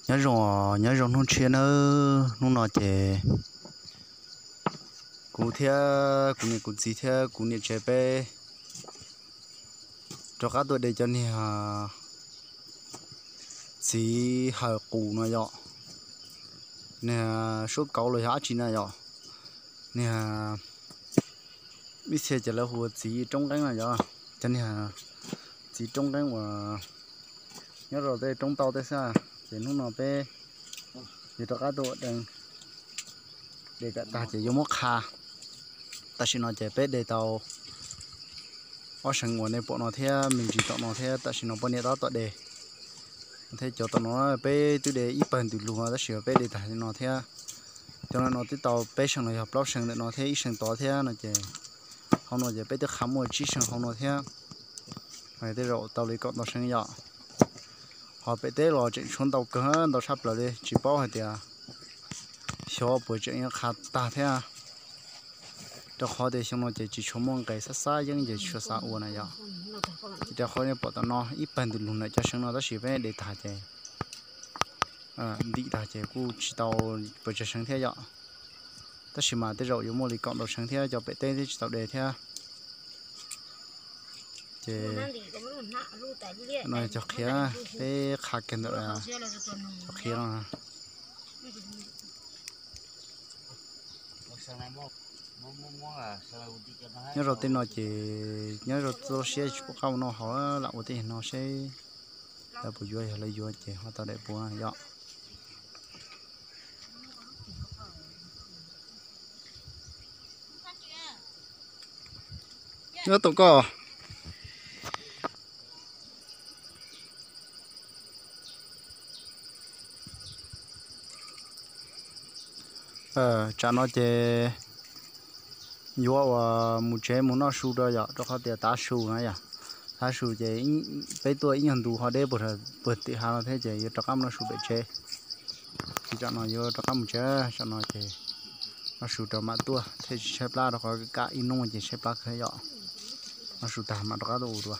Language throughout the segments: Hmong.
Nyob zoo, nyob zoo hnub tshiab nawb. Hnub no ces kuv thiab kuv niam kuv txiv thiab kuv niam tsev peb rov qab tuaj de cov niag txiv hawm qus no yom, niag suab kauv los yog dab tsi na yom, niag ib txhia ces lawv hu ua txiv roob nqeeb no yom, cov niag txiv roob nqeeb uas nyob rau tej roob tauj tej xwb. Ces hnub no peb yuav rov qab tuaj ua deev, de kom tag ces yuav muab qha. Tam sim no ces peb de tau ob seev uas nej pom no thiab me ntsis tom no thiab tam sim no poj niam tab tom de thiab cov tom no peb twb de ib pawg ntws lug tab sis peb de tag no thiab. Cov no twb tau peb seev los yog plaub seev ntawm no thiab ib seev tod thiab no ces hauv no ces peb twb qha muaj tsib seev hauv no thiab. Tej zaum tau li kaum ntau seev yom. Ho pem teb los tseem tshuav ntau kawg, ntau tshaj plaws li tsis paub hais tias xyov puas tseem yuav qha tag thiab. Rau qhov tias xyoo no ces tsis tshua muaj nqe xab xab yeeb ces tsis tshua xav ua na yom. Ces rau qhov nej pom tom no ib pawg ntws lug ntawm cov seev no tab sis peb de tag ces ntim tag ces kuj tsis tau puas tsawg seev thiab yom. Tab sis mas tej zaum yuav muaj li kaum ntau seev thiab cov pem teb twb tsis tau de thiab. Ces no cov qhiav peb qha kiag ntawm cov qhiav no. Nyob rau tej no ces nyob rau txoj siab tsis pom qab ua noj hauv lam ua tej no seb lawv puas yuav, yog lawv yuav ces ho tau daim puav yom. Nyob tau koj. Tsam no ces yuav uas mus tsev mus noj su rau yom, rau qhov tias tav su na yom. Tav su ces peb tuaj ib nyuag ntu ho deb puag tim hav no thiab ces yuav rov qab mus noj su pem tsev. Ces tsam no yuav rov qab mus tsev, tsam no ces noj su rau mam tuaj thiaj tsis tshaib plab rau qhov kam ib hnub ces tshaib plab kawg yom. Noj su tag mam rov qab tuaj ua dua.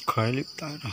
Khav lwm tawm no.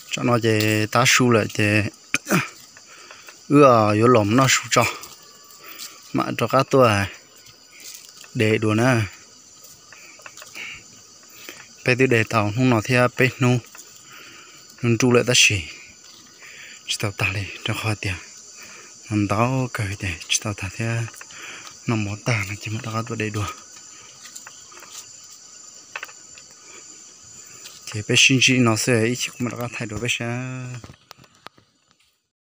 Tsam no ces tav su lawm ces wb yuav los noj su tso, mam rov qab tuaj de dua na. Peb twb de tau hnub no thiab peb hnub nruj lawm tab sis tsis tau tag li rau qhov tias no ntau kawg ces tsis tau tag thiab. Noj mov tag no ces mam rov qab tuaj de dua. Ces peb sib ntsib no xwb, ib chim kuv mam rov qab thaij dua peb saib.